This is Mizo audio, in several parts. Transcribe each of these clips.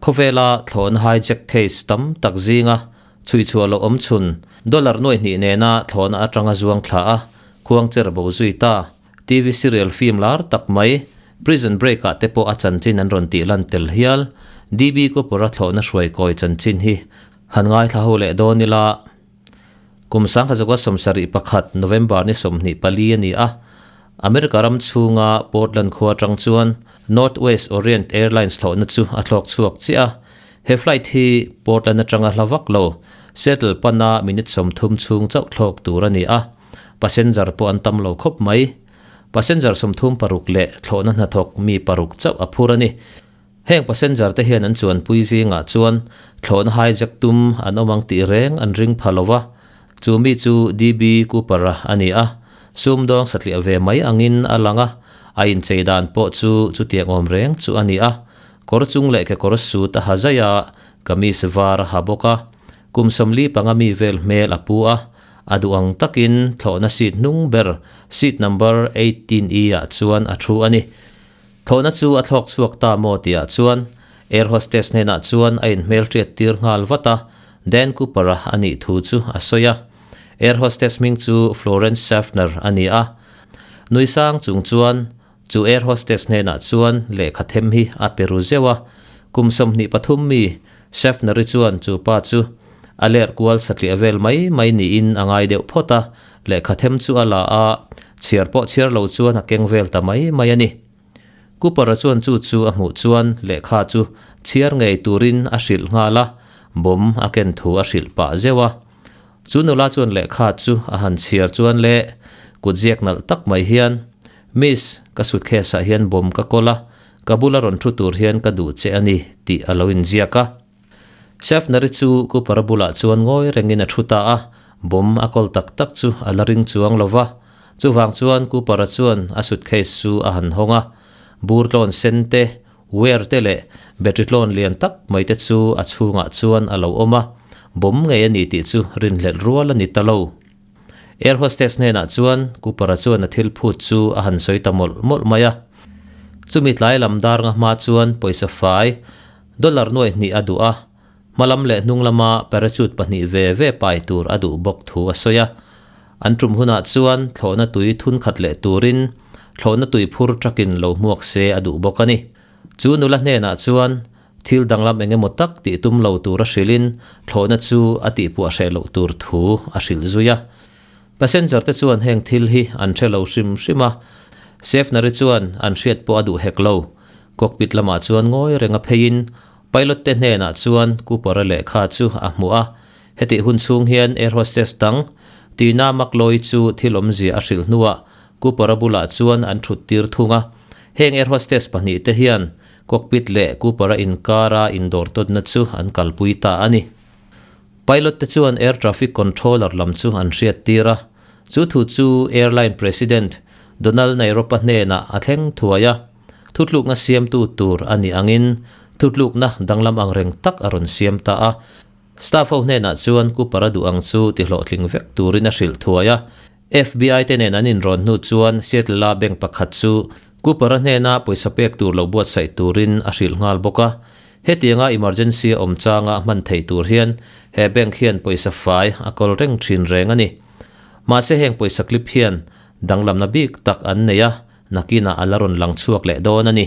Khawvela thlawhna hijack case tam tak zinga chhui chhuah loh awm chhun dollar nuaih hnih nena thlawhna atanga zuang thla a khuang cher bo zui ta. TV serial film lar tak mai Prison Break ah te pawh a chanchin an rawn tih lan tel hial. DB Cooper-a thlawhna hruai kawi chanchin hi han ngaithla ho leh dawn ila. Kum 1971 November ni 24 a ni a, America ram chhunga Portland khua atang chuan Northwest Orient Airlines thlawhna chu a thlawk chhuak chiah a. He flight hi Portland atanga hla vak lo, Seattle pana minute 30 chhung chauh thlawk tur a ni a, passenger pawh an tam lo khawp mai. Passenger 36 leh thlawhna hnathawk mi paruk chauh a phur a ni. Heng passenger te hian an chuanpui zingah chuan thlawhna hijack tum an awm ang tih reng an ring pha lo va, chu mi chu DB Cooper-a a ni a, sumdawng satliah ve mai angin a lang a, a inchei dan pawh chu chutiang awm reng chu a ni a, kawr chung leh kekawr suit a ha zaih a, kamis var a ha bawk a, kum 45 mi vel hmel a pu a, a duh ang takin thlawhna seat hnung ber seat number 18 E ah chuan a thu a ni. Thlawhna chu a thlawk chhuak ta maw tihah chuan air hostess hnenah chuan a inhmelhriat tir nghal vat a, Dan Cooper-a a nih thu chu a sawi a. Air hostess hming chu Florence Schaffner a ni a. Nui sang chung chuan chu air hostess hnenah chuan lehkha them hi a pe ru zeuh a. Kum 23 mi Schaffner-i chuan chu pa chu a lerh kual satliah vel mai mai niin a ngai deuh phawt a, Lehkha them chu a la a, chhiar pawh chhiar lo chuan a keng vel ta mai mai a ni. Cooper-a chuan chu chu a hmuh chuan lehkha chu chhiar ngei turin a hrilh nghal a, bomb a ken thu a hrilh pah zeuh a. Chu nula chuan lehkha chu a han chhiar chuan le kutziak nalh tak mai hian, Miss, ka suitcase-ah hian bomb ka kawl a, ka bula rawn thu tur hian ka duh che a ni, tih a lo inziak a. Schaffner-i chu Cooper-a bulah chuan ngawi rengin a thu ta a, bomb a kawl tak tak chu a la ring chuang lo va. Chuvang chuan Cooper-a chuan a suitcase chu a han hawng a, bur tlawn sen te, wire te leh battery tlawn lian tak mai te chu a chhungah chuan a lo awm a, bomb ngei a ni tih chu rinhlelh rual a ni ta lo. Air hostess hnenah chuan Cooper-a chuan a thil phut chu a han sawi ta mawlh mawlh mai a. Chumi tlai lam dar nga hma chuan pawisa fai Dollar nuaih hnih a duh a, hmalam leh hnung lama parachute pahnih ve ve pai tur a duh bawk thu a sawi a. An tum hunah chuan thlawhna tui thun khat leh turin thlawhna tui phur truck-in lo hmuak se a duh bawk a ni. Chu nula hnenah chuan thil danglam eng emaw tak tih tum lo tur a hrilhin thlawhna chu a tihpuah hreh loh tur thu a hrilh zui a. Passenger te chuan heng thil hi an hre lo hrim hrim a, Safener-i chuan an hriat pawh a duh hek lo. Cockpit lamah chuan ngawi reng a pheiin pilot te hnenah chuan Cooper-a lehkha chu a hmuh a. Hetih hun chhung hian air hostess dang Tina McLoy chu thil awmzia a hrilh hnuah Cooper-a bulah chuan an thut tir thung a. Heng air hostess pahnih te hian cockpit leh Cooper-a inkara indawr tawtna chu an kalpui ta a ni. Pilot te chuan air traffic controller lam chu an hriat tir a, chu thu chu airline president Donald Nairopa hnenah a thleng thuai a, thutlukna siamtu tur a nih angin thutlukna danglam ang reng tak a rawn siam ta a. Staff ho hnenah chuan Cooper a duh ang chu tihlawhtling vek turin a hrilh thuai a. FBI te nen an inrawn hnu chuan Seattle-a bank pakhat chu Cooper-a hnena pawisa pek tur lo buatsaih turin a hrilh nghal bawk a. Hetianga emergency a awm changa hman thei tur hian he bank hian pawisa fai a kawl reng thin reng a ni. Mahse heng pawisa clip hian danglamna bik tak an nei a, nakinah a la rawn lang chhuak leh dawn a ni.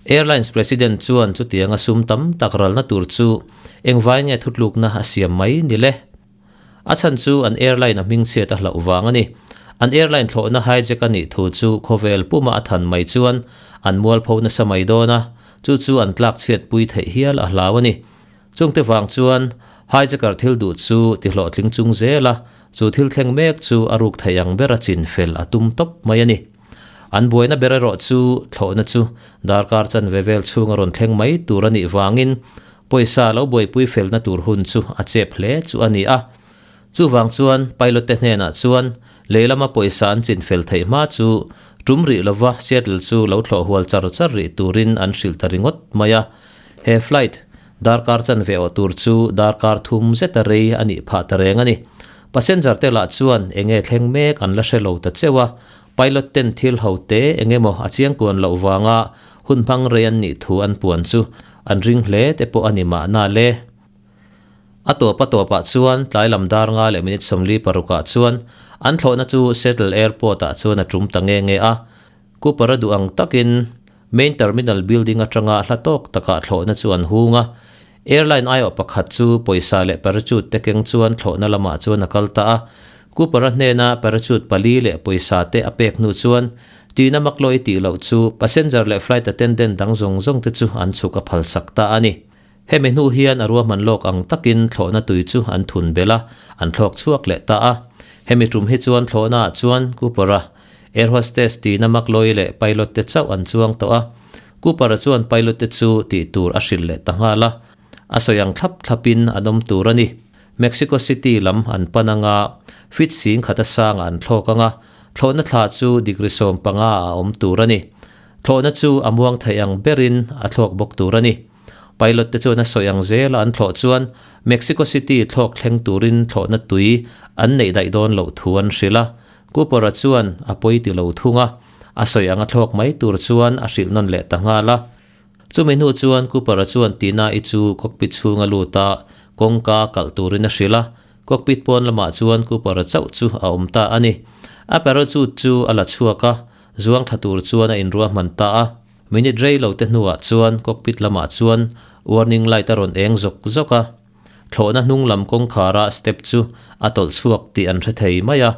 Airlines president chuan chutianga sum tam tak ralna tur chu engvai nge thutlukna a siam mai ni le? A chhan chu an airline a hmingchhiat a hlauh vang a ni. An airline thlawhna hijack a nih thu chu khawvel puma a than mai chuan an mualpho nasa mai dawn a, chu chu an tlak chhiatpui theih hial a hlau a ni. Chungte vang chuan hijacker thil duh chu tihlawhtling chung zel a, chu thil thleng mek chu a ruk theih ang ber a chinfel a tum tawp mai a ni. An buaina ber erawh chu thlawhna chu darkar chanve vel chhung a rawn thleng mai tur a nih vangin Pawisa lo buaipui felna tur hun chu a chep hle chu a ni a. Chuvang chuan pilot te hnenah chuan lei lama pawisa an chin fel theih hma chu tum rih lova Seattle chu lo thlawh hual char char rih turin an hrilh ta ringawt mai a. He flight darkar chanve awh tur chu darkar thum zeta rei a nih phah ta reng a ni. Passenger te lah chuan enge thleng mek an la hre lo ta cheu a, pilot ten thil ho te eng emaw a chiangkuan loh vanga hun hmang rei an nih thu an puan chu. An ring hle te pawh a ni mahna le. A tawp a tawpah chuan tlai lam dar nga leh minute 46 ah chuan an thlawhna chu Seattle Airport ah chuan a tum ta nge nge a. Cooper a duh ang takin Main Terminal building atanga hla tawk takah thlawhna chu an hung a. Airline aiawh pakhat chu pawisa leh parachute te keng chuan thlawhna lamah chuan a kal ta a. Cooper-a hnena parachute pali leh pawisa te a pek hnu chuan Tina Maklawi tih loh chu passenger leh flight attendant dang zawng zawng te chu an chhuk a phalsak ta a ni. Hemi hnu hian a ruahman lawk ang takin thlawhna tui chu an thun belh a, an thlawk chhuak leh ta a. Hemi tum hi chuan thlawhnaah chuan Cooper-a, air hostess Tina Maklawi leh pilot te chauh an chuang tawh a. Cooper-a chuan pilot te chu tih tur a hrilh leh ta nghal a. A sawi ang thlap thlapin an awm tur a ni. Mexico City lam an pan anga, feet sing khata sangah an thlawk anga, thlawhna thla chu degree 15 ah a awm tur a ni. Thlawhna chu a muang theih ang berin a thlawk bawk tur a ni. Pilot te chuan a sawi ang zela an thlawh chuan Mexico City thlawk thleng turin thlawhna tui an neih daih dawn loh thu an hrilh a. Cooper-a chuan a pawi ti lo thung a, a sawi anga thlawk mai tur chuan a hrilh nawn leh ta nghal a. Chumi hnu chuan Cooper-a chuan Tina-i chu cockpit chhunga lut a, kawngka kalh turin a hrilh a. Cockpit pawn lamah chuan Cooper-a chauh chu a awm ta a ni. A parachute chu a la chhuak a, zuang thla tur chuan a inruahman ta a. Minute rei lo te hnuah chuan cockpit lamah chuan warning light a rawn eng zawk zawk a. Thlawhna hnung lam kawngkhara step chu a tawlh chhuak tih an hre thei mai a.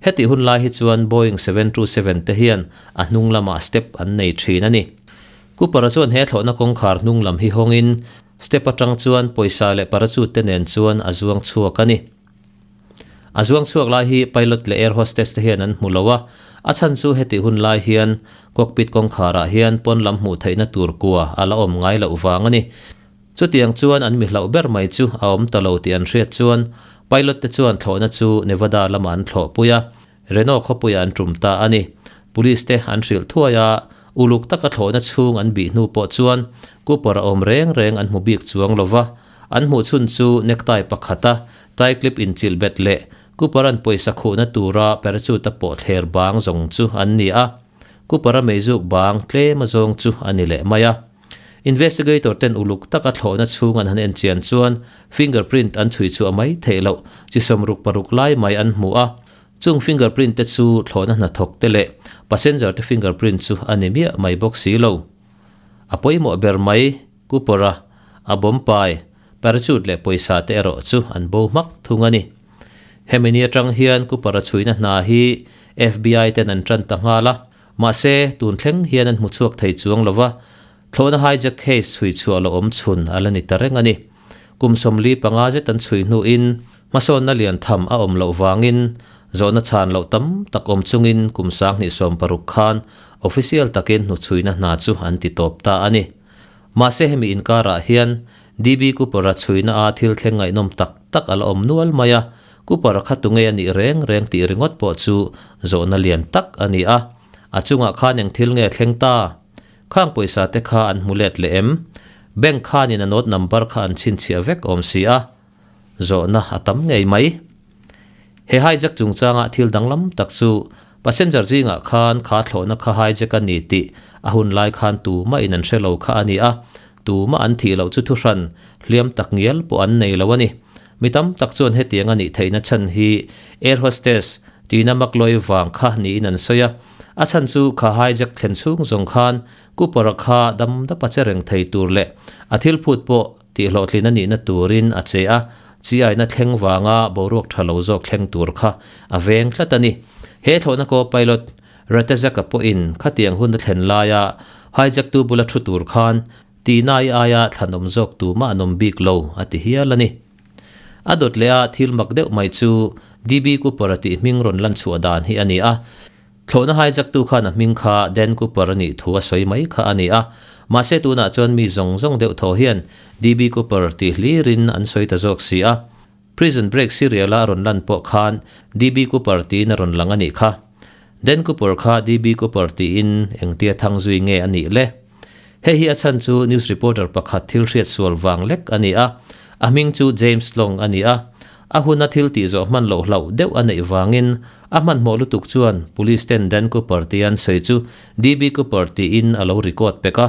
Hetih hun lai hi chuan Boeing 727 te hian a hnung lamah step an nei thin a ni. Cooper-a chuan he thlawhna kawngkhar hnung lam hi hawngin step atang chuan pawisa leh parachute te nen chuan a zuang chhuak a ni. A zuang chhuak lai hi pilot leh air hostess te hian an hmu lo a, a chhan chu hetih hun lai hian cockpit kawngkharah hian pawn lam hmuh theihna tur kua a la awm ngai loh vang a ni. Chutiang chuan an mi hlauh ber mai chu a awm ta lo tih an hriat chuan pilot te chuan thlawhna chu Nevada lamah an thlawhpui a, Reno khawpuiah an tum ta a ni. Police te an hrilh thuai a, uluk taka thlawhna chhung an bih hnu pawh chuan Cooper a awm reng reng an hmu bik chuang lo va, an hmuh chhun chu necktie pakhata tie clip inchilh bet leh Cooper-a'n pawisa khuhna tura parachute a pawh thler bang zawng chu an ni a. Cooper-a meizuk bang tlem a zawng chu a ni leh mai a. Investigator ten uluk taka thlawhna chhung an han en chian chuan fingerprint an chhui chhuah mai theih loh chi 66 lai mai an hmu a. Chung fingerprint te chu thlawhna hnathawk te leh passenger te fingerprint chu a ni miah mai bawk si lo. A pawimawh ber mai Cooper-a a bomb pai parachute leh pawisa te erawh chu an bo hmak thung a ni. Hemi ni atang hian Cooper-a chhuina hna hi FBI ten an tan ta nghal a. Mahse, tun thleng hian an hmu chhuak thei chuang lo va, thlawhna hijack case chhui chhuah lo awm chhun a la ni ta reng a ni. Kum 45 zet an chhui hnuin hmasawnna lian tham a awm loh vangin zawhna chhan loh tam tak awm chungin kum 2016 khan official takin hnuchhuina hna chu an ti tawp ta a ni. Mahse hemi inkarah hian DB Cooper-a chhuina a thil thleng ngaihnawm tak tak a la awm nual mai a, Cooper-a kha tunge a nih reng reng tih ringawt pawh chu zawhna lian tak a ni a. A chungah khan eng thil nge thleng ta? Khang pawisa te kha an hmu let leh em? Bank khanin a note number kha an chhinchhiah vek awm si a. Zawhna a tam ngei mai. He hijack chungchanga thil danglam tak chu passenger zingah khan kha thlawhna kha hijack a ni tih a hun lai khan tumah in an hre lo kha a ni a, tumah an thih loh chu thuhran hliam tak ngial pawh an nei lo a ni. Mi tam tak chuan hetiang a nih theihna chhan hi air hostess Tina McLoy vang kha niin an sawi a, a chhan chu kha hijack thlen chhung zawng khan Cooper-a kha dam dapa che reng thei tur leh a thil phut pawh Tih hlawhtlin a nihna turin a che a, chi aina thleng vanga boruak tha lo zawk thleng tur kha a veng tlat a ni. He thlawhna co-pilot Ratezak-a pawhin khatiang hun a thlen laia hijack-tu bula thu tur khan Tina-i aia thlanawm zawk tumah an awm bik lo a ti hial a ni. A dawt leh a thil mak deuh mai chu DB Cooper-a tih hming rawn lan chhuah dan hi a ni a. Thlawhna hijack-tu khan a hming kha Dan Cooper a nih thu a sawi mai kha a ni a, mahse tunah chuan mi zawng zawng deuh thaw hian DB Cooper tih hlirin an sawi ta zawk si a. Prison Break serial-a a rawn lan pawh khan DB Cooper tiin a rawn lang a nih kha. Dan Cooper kha DB Cooper tiin engtia thang zui nge a nih le? Hei hi a chhan chu news reporter pakhat thil hriat sual vang lek a ni a, a hming chu James Long a ni a. A huna thil tih zawh hman loh hlauh deuh a neih vangin a hmanhmawh lutuk chuan Police ten Dan Cooper tia an sawi chu DB Cooper tiin a lo record pek a.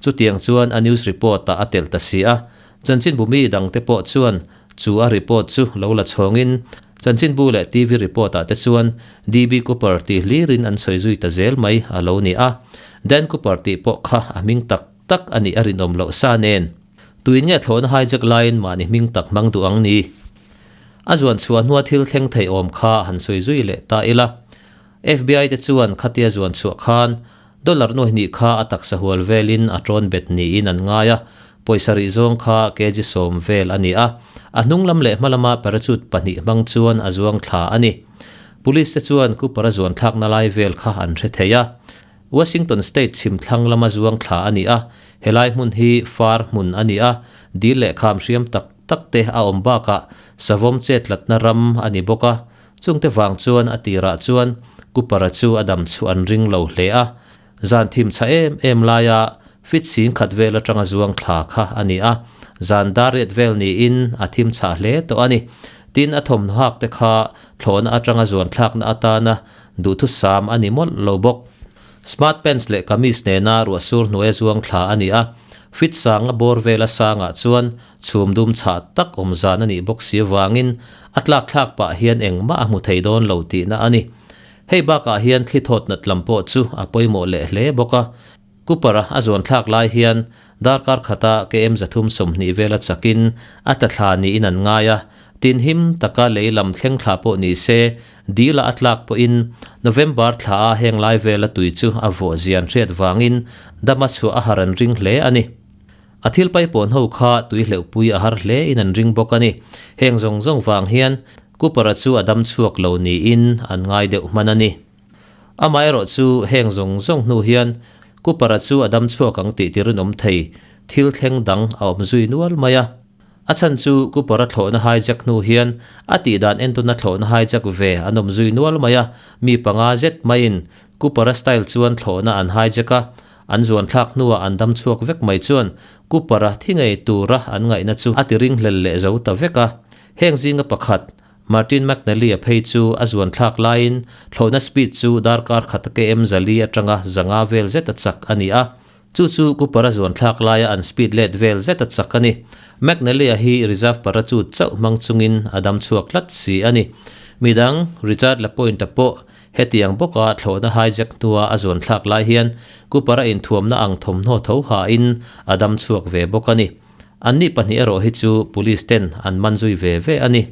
Chutiang chuan a news report ah a telh ta si a. Chanchinbu mi dangte pawh chuan chu a report chu lo la chhawngin chanchinbu leh TV report ah te chuan DB Cooper tih hlirin an sawi zui ta zel mai a lo ni a. Dan Cooper tih pawh kha a hming tak tak a nih a rinawm loh sa nen. Tuin nge thlawhna hijack laiin mahni hming tak hmang duh ang ni? A zuan chhuah hnua thil thleng thei awm kha han sawi zui leh ta ila. FBI te chuan khatia zuan chhuah khan dollar nuai hnih kha a taksa hual velin a tawn bet niin an ngai a, pawisa rih zawng kha kg sawm vel a ni a, a hnung lam leh hma lama parachute pahnih hmang chuan a zuang thla a ni. Police te chuan Cooper-a zuan thlakna lai vel kha an hre thei a. Washington State chhim thlang lama zuang thla a ni a, helai hmun hi far hmun a ni a, dil leh kham hriam tak tak te a awm bakah savawm chetlatna ram a ni bawk a. Chungte vang chuan a tirah chuan Cooper-a chu a dam chhuah an ring lo hle a. Zan thim chha em em laia fit sing khat vel atanga zuang thla kha a ni a, zan dar riat vel niin a thim chhah hle tawh a ni. Tin, a thawmhnaw hak te kha thlawhna atanga zuan thlakna atana duhthusam a ni mawlh lo bawk. Smart pants leh kamis nena ruahsur hnuaia zuang thla a ni a, fit sanga bawr vela sangah chuan Chhum dum chhah tak awm zan a nih bawk si avangin a tlak thlak pah hian engmah a hmu thei dawn lo tihna a ni. Hei bakah hian thli thawt nat lam pawh chu a pawimawh leh hle bawk a. Cooper-a a zuan thlak lai hian darkar khata KM 320 vela chakin a tla thla niin an ngai a, tin him taka lei lam thleng thla pawh ni se dila a tlak pawhin November thla a heng lai vela tui chu a vawh zian hriat vangin dama chhuah a har an ring hle a ni. A thil paipawn ho kha tui hleuhpui a har hle in an ring bawk a ni. Heng zawng zawng vang hian Cooper-a chu a dam chhuak lo niin an ngai deuh hman a ni. Amaherawh chu heng zawng zawng hnu hian Cooper-a chu a dam chhuak ang tih tirinawm thei thil thleng dang a awm zui nual mai a. A chhan chu Cooper-a thlawhna hijack hnu hian a tihdan entawna thlawhna hijack ve an awm zui nual mai a, mi panga zet maiin Cooper-a style chuan thlawhna an hijack a, An zuan thlak hnuah an dam chhuak vek mai chuan Cooper-a thi ngei tura an ngaihna chu a ti ringhlel leh zo ta vek a. Heng zinga pakhat, Martin McNally-a phei chu a zuan thlak laiin thlawhna speed chu darkar khat km zali atanga zanga vel zeta chak a ni a. Chu chu Cooper-a zuan thlak laia an speed let vel zeta chak a ni. McNally-a hi reserve parachute chauh hmang chungin a dam chhuak tlat si a ni. Midang, Richard LaPointe-a pawh Hetiang bawka thlawhna hijack hnua a zuan thlak lai hian Cooper-a inthuamna ang thawmhnaw tho hain a dam chhuak ve bawk a ni. Anni pahnih erawh hi chu police ten an man zui ve ve a ni.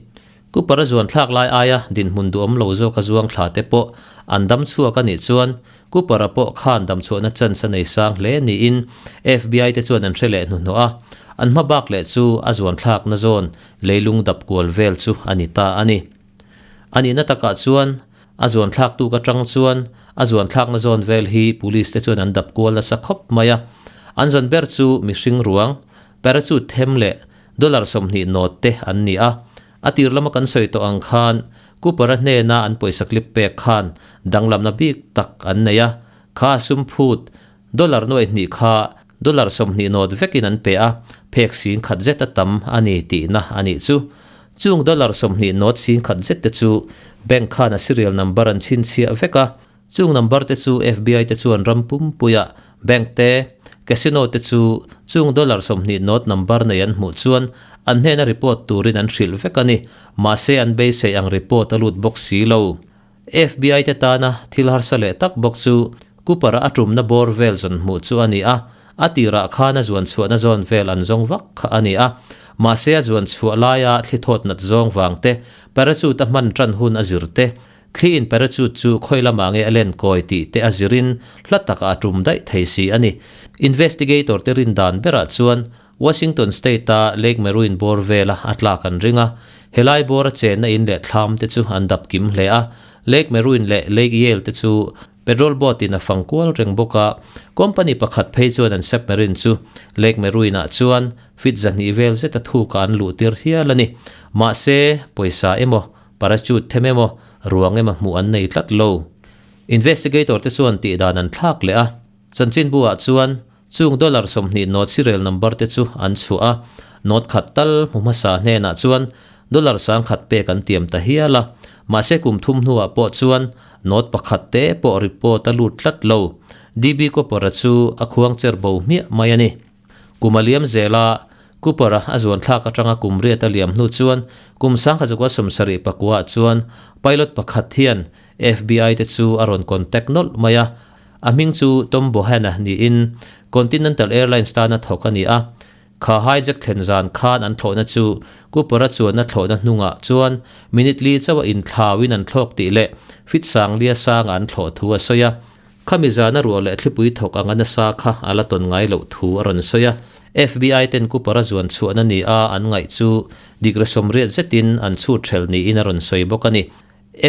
Cooper-a zuan thlak lai aia dinhmun duhawm lo zawka zuang thla te pawh an dam chhuak a nih chuan Cooper-a pawh khan damchhuahna chance a nei sang hle niin FBI te chuan an hre leh hnuhnawh a. An hma bak leh chu a zuan thlakna zawn leilung dap kual vel chu a ni ta a ni. A nihna takah chuan a zuan thlak tuk atang chuan a zuan thlakna zawn vel hi police te chuan an dap kual nasa khawp mai a. An zawn ber chu mihring ruang, parachute them leh dollar 20 nawt te an ni a. A tir lama kan sawi tawh ang khan Cooper-a hnena an pawisa clip pek khan danglamna bik tak an nei a. Kha sum phut dollar 2000 kha dollar 20 nawt vekin an pe a, phek sing khat zet a tam a ni tihna a nih chu. Chung dollar 20 nawt sing khat zet te chu bank khan a serial number an chhinchhiah vek a, chung number te chu FBI te chuan ram pumpuia bank te, casino te chu chung dollar 20 nawt number nei an hmuh chuan an hnena report turin an hrilh vek a ni. Mahse an beisei ang report a lut bawk si lo. FBI te tana thil harsa leh tak bawk chu Cooper-a a tumna bawr vel zawn hmuh chu a ni a, a tirah khan a zuan chhuahna zawn vel an zawng vak kha a ni a. Mahse a zuan chhuah laia thli thawt nat zawng vang te, parachute a hman tan hun a zir te, thli in parachute chu khawi lamah nge a len kawi tih te a zirin hla takah a tum daih thei si a ni. Investigator te rin dan berah chuan Washington State-a Lake Meruin bawr vela a tlak an ring a, helai bawra chenna in leh thlam te chu an dap kim hle a. Lake Meruin leh Lake Yale te chu petrol boat-in a fang kual reng bawk a, company pakhat phei chuan an submarine chu Lake Meruin-ah chuan feet 200 vel zeta thukah an luh tir hial a ni. Mahse, pawisa emaw, parachute them emaw, ruang emaw hmuh an nei tlat lo. Investigator te chuan tihdan an thlak leh a. Chanchinbu-ah chuan chung dollar 20 note serial number te chu an chhuah a, note khat tal hmu hmasa hnenah chuan dollar 10,000 pek an tiam ta hial a, mahse kum thum hnuah pawh chuan note pakhat te pawh report a lut tlat lo. DB Cooper-a chu a khuangcher bo hmiah mai a ni. Kum a liam zel a, Cooper-a a zuan thlak atanga kum riat a liam hnu chuan kum 1979 ah chuan pilot pakhat hian FBI te chu a rawn contact nawlh mai a, a hming chu Tom Bohan-a niin Continental Airlines tana thawk a ni a. Kha hijack thlen zan khan an thlawhna chu Cooper-a chuanna thlawhna hnungah chuan minute li chauh a inthlauin an thlawk tih leh fit sang lia sanga an thlawh thu a sawi a. Khami zana ruah leh thlipui thawk anga nasa kha a la tawn ngai loh thu a rawn sawi a. FBI ten Cooper-a zuan chhuahna ni a an ngaih chu degree 80 zetin an chhut hrel niin a rawn sawi bawk a ni.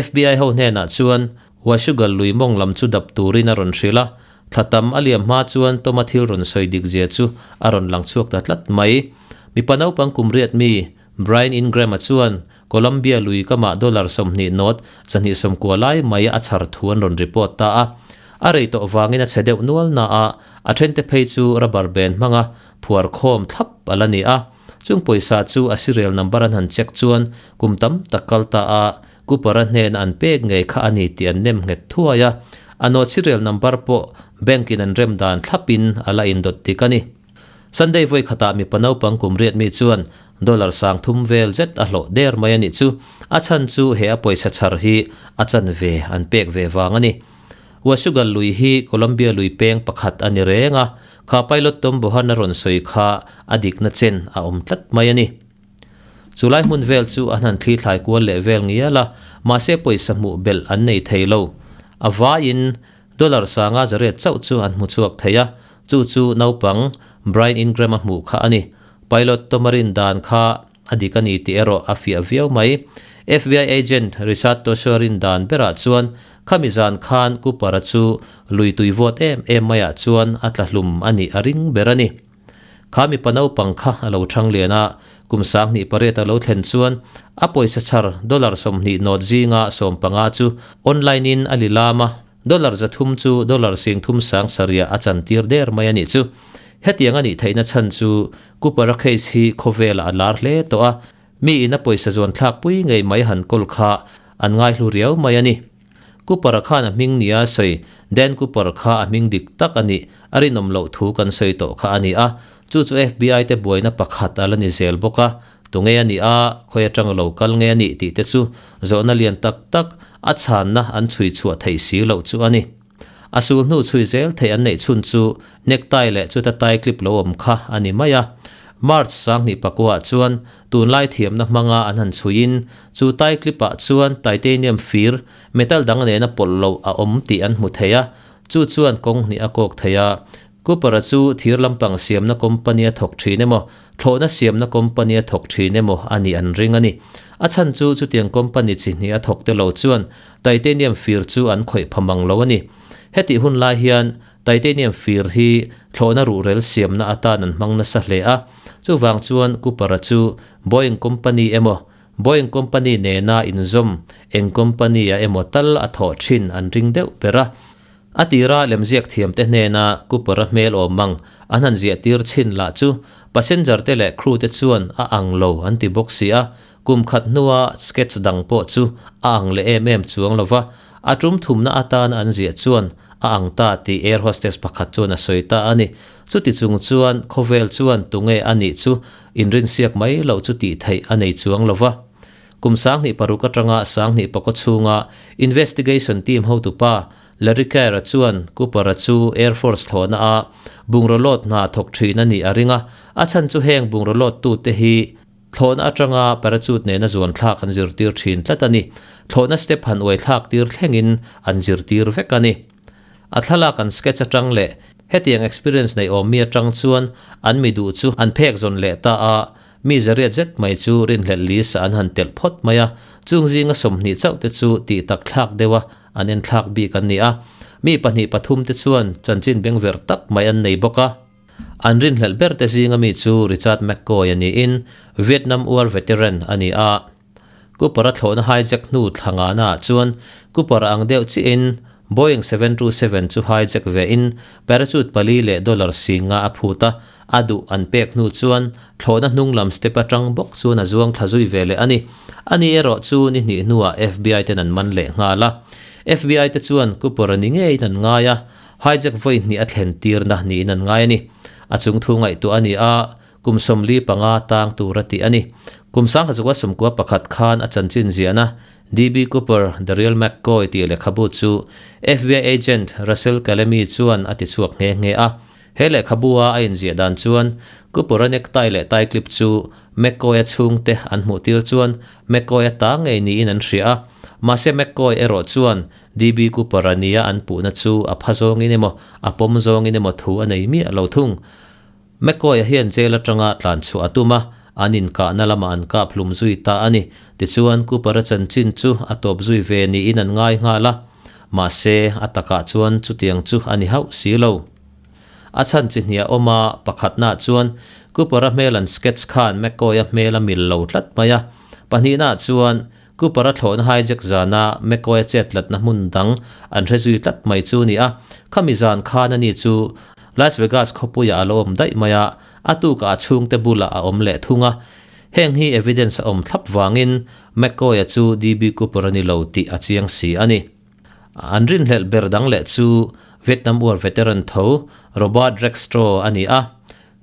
FBI ho hnenah chuan Washougal lui mawng lam chu dap turin a rawn hrilh a, thla tam a liam hma chuan Toma thil rawn sawi dik zia chu a rawn lang chhuak ta tlat mai. Mipa naupang kum riat mi, Brian Ingram-a chuan Columbia lui kamah dollar 20 note 290 lai mai a chhar thu an rawn report ta a. A rei tawh vangin a chhe deuh nual na a, a thente phei chu rubber band hmanga phuar khawm thlap a la ni a. Chung pawisa chu a serial number an han check chuan kum tam tak kal ta a, Cooper-a hnena an pek ngei kha a ni tih an nem nghet thuai a, a note serial number pawh bank-in an rem dan thlapin a la indawt dik a ni. Sunday vawi khatah mipa naupang kum riat mi chuan dollar 3000 vel zet a hlawh der mai a nih chu. A chhan chu he a pawisa chhar hi a chanve an pek ve vang a ni. Washougal lui hi Columbia lui peng pakhat a ni reng a, kha pilot Tom Bohan a rawn sawi kha a dikna chen a awm tlat mai a ni. Chu lai hmun vel chu an han thli thlai kual leh vel ngial a, mahse pawisa hmuh belh an nei thei lo. A vaiin dollar 500 chauh chu an hmu chhuak thei a, chu chu naupang Brian Ingram a hmuh kha a ni. Pilot Tomarin dan kha a dik a ni tih erawh a fiah viau mai. FBI agent Richard Toshorin dan berah chuan khami zan khan Cooper-a chu lui tui vawt em em maiah chuan a tla hlum a nih a ring ber a ni. Kha mipa naupang kha a lo thang lian a, kum 2008 a lo thlen chuan a pawisa chhar dollar 20 note zinga 15 chu online in a lilam a, dollar 300 chu dollar 37,000 a chantir der mai a nih chu. Hetiang a nih theihna chhan chu Cooper-a case hi khawvelah a lar hle tawh a, mi in a pawisa zuan thlak pui ngei mai han kawl kha an ngaihlu riau mai a ni. Cooper-a khan a hming nia sawi, Dan Cooper kha a hming dik tak a nih, a rinawm loh thu kan sawi tawh kha a ni a. Chu chu FBI te buaina pakhat a la ni zel bawk a. Tunge a nih a, khawi atang lo kal nge a nih tih te chu zawhna lian tak tak a chhanna an chhui chhuah theih si loh chu a ni. A sul hnu chhui zel theih an neih chhun chu necktie leh chuta tie clip lo awm kha a ni mai a. March 2009 ah chuan tunlai thiamna hmanga an han chhuiin chu tie clip ah chuan titanium fir, metal dang nena pawlh loh a awm tih an hmu thei a, chu chuan kawng hnih a kawk thei a. Cooper-a chu thir lampang siamna company a thawk thin emaw, thlawhna siamna company a thawk thin emaw a nih an ring a ni. A chhan chu chutiang company chi hnih a thawk te lo chuan titanium fir chu an khawih pha mang lo a ni. Hetih hun lai hian titanium fir hi thlawhna ruhrel siamna atan an hmang nasa hle a, chuvang chuan Cooper-a chu Boeing company emaw, Boeing company nena inzawm eng company-a emaw tal a thawh thin an ring deuh ber a. A tira lemziak thiamte hnena Cooper-a hmel awm ang an han ziah tir chhin lah chu passenger te leh crew te chuan a ang lo an ti bawk si a, kum khat hnua sketch dang pawh chu a ang leh em em chuang lo va, a tum thumna atana an ziah chuan a ang ta tih air hostess pakhat chuan a sawi ta a ni. Chuti chung chuan khawvel chuan tunge a nih chu inrinsiak mai loh chu tih theih a nei chuang lo va. Kum 2006 atanga 2009 chhunga investigation team hotupa Larry Kerr-a chuan Cooper-a chu Air Force thlawhna a bungraw load hna thawk thin a nih a ring a, a chhan chu heng bungraw load tute hi thlawhna atanga parachute nena zuan thlak an zirtir thin tlat a ni. Thlawhna step han uai thlak tir thlengin an zirtir vek a ni. A thlalak an sketch atang leh hetiang experience nei awm mi atang chuan an mi duh chu an phek zawn leh ta a, Mi zariat zet mai chu rinhlelh list an han telh phawt mai a, chung zinga 20 chauh te chu tih tak thlak deuh a an en thlak bik an ni a. Mi pahnih pathum te chuan chanchin bengverh tak mai an nei bawk a. An rinhlelh ber te zinga mi chu Richard McCoy a niin Vietnam War veteran a ni a. Cooper-a thlawhna hijack hnu thla ngahna ah chuan Cooper-a ang deuh chiahin Boeing 727 chu hijack ve in parachute pali leh dollar 50,000 a phut a, a duh an pek hnu chuan thlawhna hnung lam step atang bawk chuan a zuang thla zui ve leh a ni. Ani erawh chu ni hnih hnuah FBI ten an man leh nghal a. FBI te chuan Cooper-a ni ngeiin an ngai a. hijack vawi hnih a thlen tirna niin an ngai a ni. A chung thu ngaihtuah a ni a, kum 45 tang tur a tih a ni. Kum 1991 khan a chanchin ziahna DB Cooper, The Real McCoy tih lehkhabu chu FBI agent Russell Calamy chuan a tichhuak nghe nghe a. He lehkhabu-a a inziah dan chuan Cooper-a necktie leh tie clip chu McCoy-a chhungte an hmuh tir chuan McCoy-a ta ngei niin an hria a. Mahse McCoy erawh chuan DB Cooper-a nia an puhna chu a pha zawngin emaw a pawm zawngin emaw thu a nei miah lo thung. McCoy-a hian jail atanga tlan chhuah a tum a, an inkahna lamah an kap hlum zui ta a ni. Tichuan, Cooper-a chanchin chu a tawp zui ve niin an ngai nghal a. Mahse, a takah chuan chutiang chu a ni hauh si lo. A chhan chi hniah awm a, pakhatnaah chuan Cooper-a hmel an sketch khan McCoy-a hmel a mil lo tlat mai a. Pahnihnaah chuan Cooper-a thlawhna hijack zana McCoy-a chettlatna hmun dang an hre zui tlat mai chu ni a, khami zan khan ani chu Las Vegas khawpuiah a lo awm daih mai a, a tukah a chhungte bulah a awm leh thung a. Heng hi evidence a awm thlap vangin McCoy-a chu DB Cooper a ni lo tih a chiang si a ni. An rinhlelh ber dang leh chu Vietnam War veteran tho Robert Rackstraw a ni a.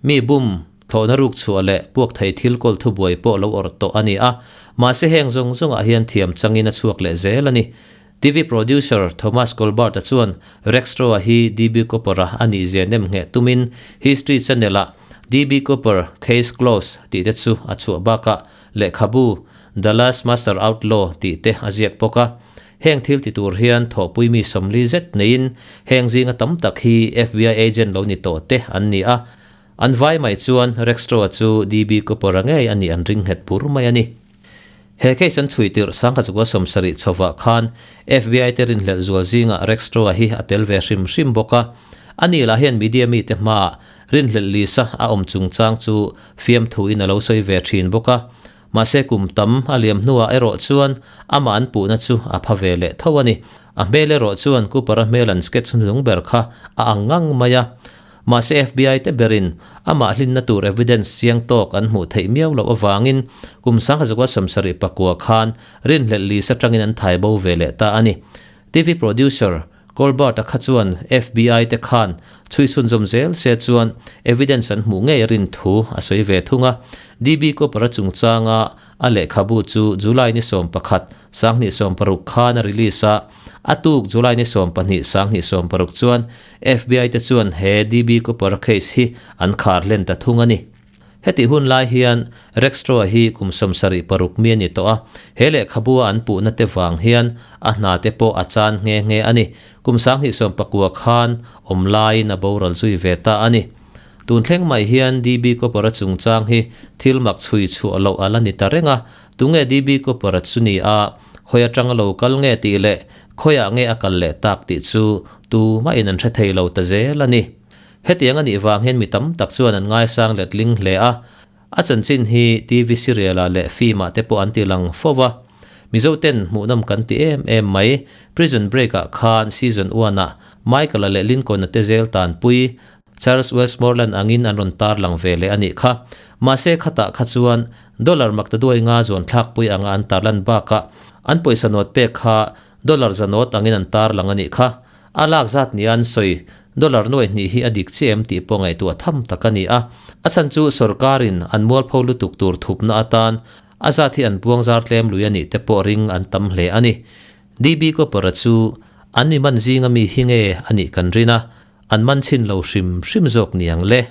Mi bum, thlawhna ruk chhuah leh puak thei thil kawl thubuai pawh lo awrh tawh a ni a, mahse heng zawng zawngah hian thiam changin a chhuak leh zel a ni. TV producer Thomas Colbert-a chuan Rackstraw-a hi DB Cooper-a a nihzia nem ngheh tumin History Channel-ah DB Cooper, Case Closed tih te chu a chhuah bakah lehkhabu The Last Master Outlaw tih te a ziak bawk a. Heng thil ti tur hian thawhpui mi 40 zet neiin heng zinga tam tak hi FBI agent lo ni tawh te an ni a. An vai mai chuan Rackstraw-a chu DB Cooper-a ngei a nih an ring nghet bur mai a ni. He case an chhui tirh 1970 chhovah khan FBI te rinhlelh zual zingah Rackstraw-a hi a tel ve hrim hrim bawk a. Ani lah hian media mite hmaah rinhlelh lisa a awm chungchang chu fiamthuin a lo sawi ve thin bawk a. Mahse kum tam a liam hnuah erawh chuan amah an puhna chu a pha ve leh tho a ni. A hmel erawh chuan Cooper-a hmel an sketch hnung ber kha a ang ngang mai a. Mahse FBI te berin amah hlinna tur evidence chiang tawk an hmuh theih miau loh avangin kum 1979 khan rinhlelh list atangin an thai bo ve leh ta a ni. TV producer Colbert-a kha chuan FBI te khan chhui chhunzawm zel se chuan evidence an hmuh ngei a rin thu a sawi ve thung a. DB Cooper-a chungchanga a lehkhabu chu July ni 11, 2016 khan a release a, a tuk July ni 12, 2016 chuan FBI te chuan he DB Cooper-a case hi an khar hlen ta thung a ni. Hetih hun lai hian Rackstraw hi kum 76 mi a ni tawh a, he lehkhabua an puhna te vang hian a hna te pawh a chan nghe nghe a ni. Kum 2019 khan awm laiin a boral zui ve ta a ni. Tun thleng mai hian DB Cooper-a chungchang hi thil mak chhui chhuah loh a la ni ta reng a, tunge DB Cooper-a chu ni a, khawi atanga lo kal nge tih leh khawiah nge a kal leh tak tih chu tumahin an hre thei lo ta zel a ni. Hetiang a nih vang hian mi tam tak chuan an ngaisang letling hle a, a chanchin hi TV serial-ah leh film-ah te pawh an ti lang fo va. Mizoten hmuhnawm kan ti em em mai, Prison Break-ah khan season one-ah Michael-a leh Lincoln-a te zel tanpui Charles Westmoreland angin an rawn tar lang ve leh a nih kha. Mahse khatah kha chuan dollar maktaduai nga zawn thlakpui anga an tarlan bakah an pawisa nawt pek kha dollar zanawt angin an tar lang a nih kha. A lak zat nia an sawi, dollar nuai hnih hi a dik chiah em tih pawh ngaihtuah tham tak a ni a. A chhan chu sorkarin an mualpho lutuk tur thupna atan a zat hi an buang zar tlem lui a nih te pawh ring an tam hle a ni. DB Cooper-a chu an mi man zinga mi hi nge a nih kan rin a, an man chhin lo hrim hrim zawk niang le.